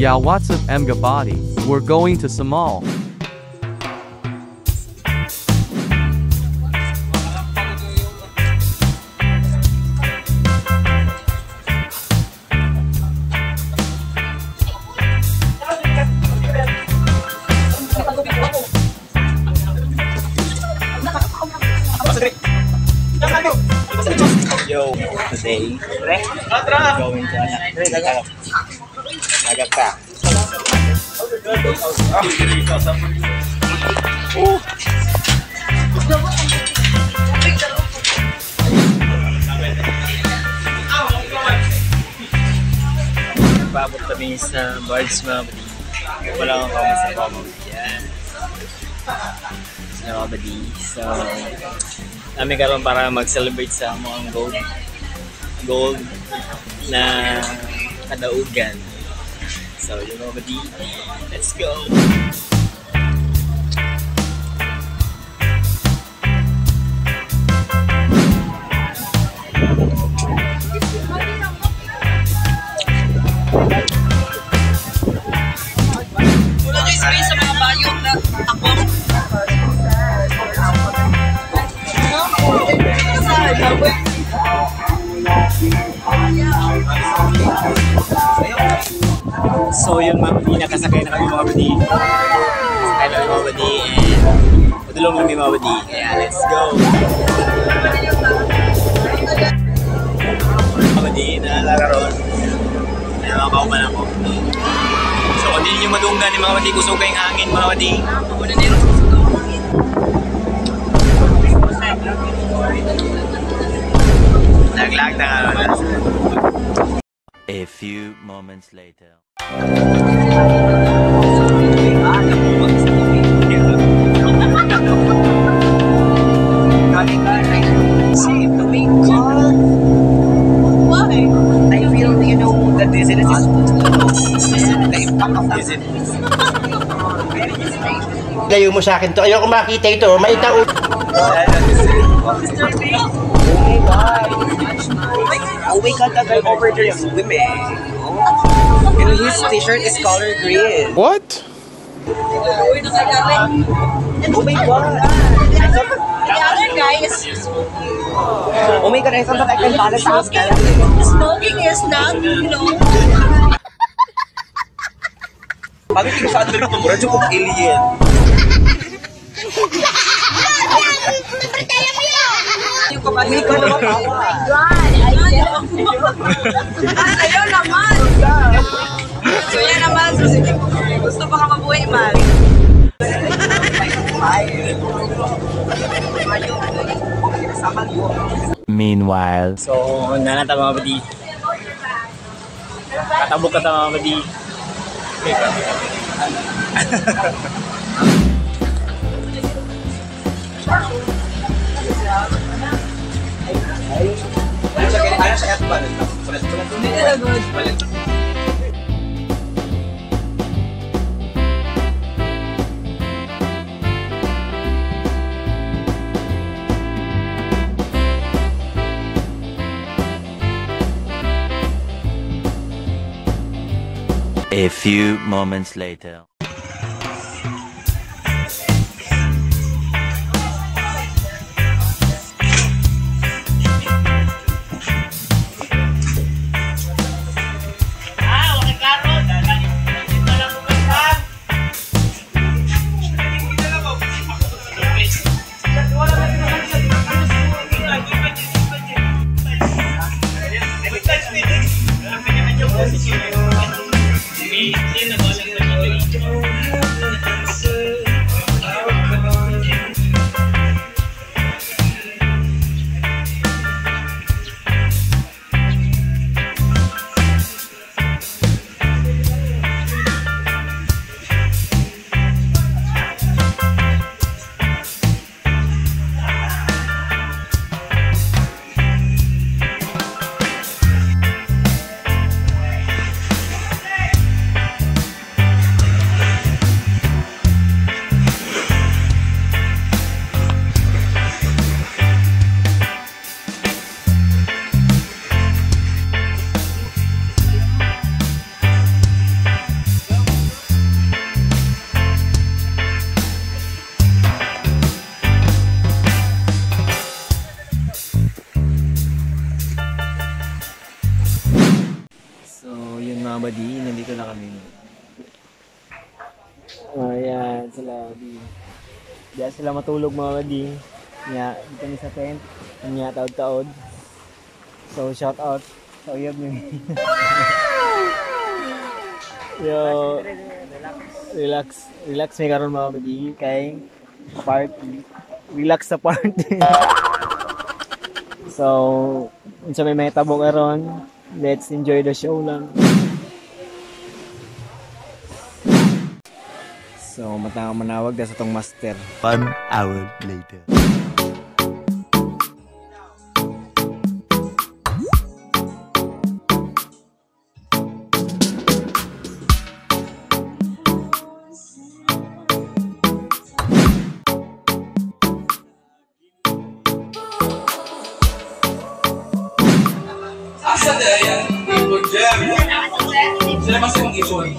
Yeah, what's up Mga Body? We're going to Samal. Yo, today, we're going to Nagaka. Babot kami sa Bards mga badi. Wala akong kami sa Bamabadi yan. Sa Bamabadi. So, namin karoon para mag-celebrate sa mga gold na kadaugan. So, you know, Badi, let's go! Muna nyo ispace sa mga bayog na ako. So yun mga badi, nakasakay na kami mga badi. Sakay na kami mga badi and padulong kami mga badi. Kaya let's go! Mga badi na lagaron. Kaya mga kauman ako. So kung di nyo madunggan ni mga badi, kusog kayong hangin mga badi. Naglag na nga. A few moments later. See, oh my God. Why? I feel, you know, the dizziness is the impact of dizziness. Layo mo sa akin to. Ayoko makita ito. May tao. Oh my God, that guy over there is swimming. And his t-shirt is color green. What? Oh my God. The other guy is... Oh my God, I thought that I can balance out. Smoking is not, you know... Bakit yung sa atin ito? Mura dyan kong alien. Yung kapatid ko naman tawa. Ayaw naman. So yan naman. Gusto pa ka mabuhay, man. Meanwhile. So, nanata mga badi. Katabok ka ta mga badi. A few moments later. Dito na kami. Oh, yan. Sila. Diyan sila matulog mga buddy. Nya, dito kami sa tent. Nya, taod-taod. So, shout out. So, yun yun. Yo, relax may karon mga buddy. Kay party. Relax sa party. So, unsa may tabo karon. Let's enjoy the show lang. So, manawag na sa tong master. 1 hour later. Asa na yan? Good job. Sila masih mag-ipon.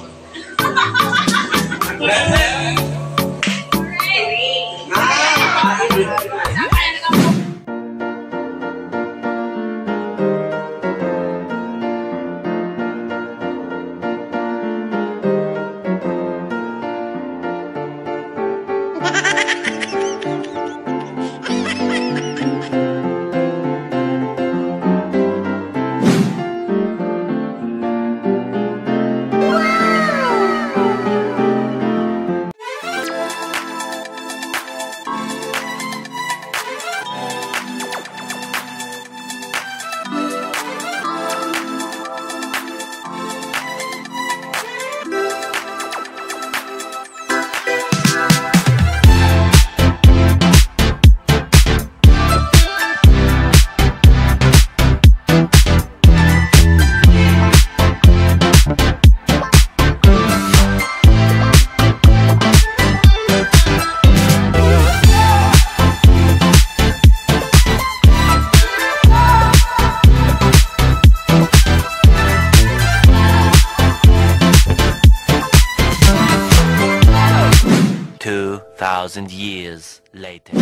Years later.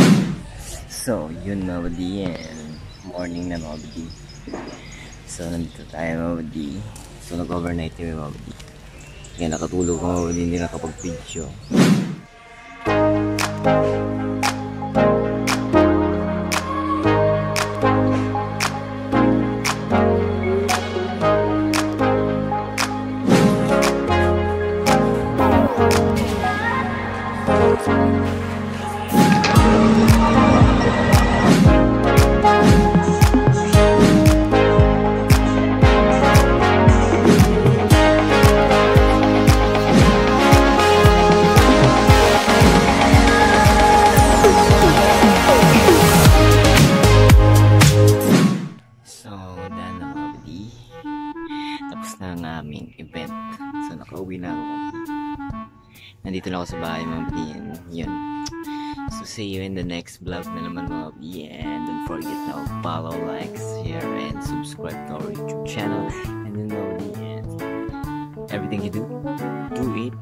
So, yun mga buddy. Morning na mga buddy. So, nandito tayo mga buddy. So, nag-overnight kami mga buddy. Kaya nakatulog mga buddy, hindi nakapag-video. Event. So, nakauwi na ako. Nandito na ako sa bahay mga buddy. Yun. So, see you in the next vlog na naman mga buddy. And don't forget to follow, like, share, and subscribe to our YouTube channel. And then mga buddy, everything you do it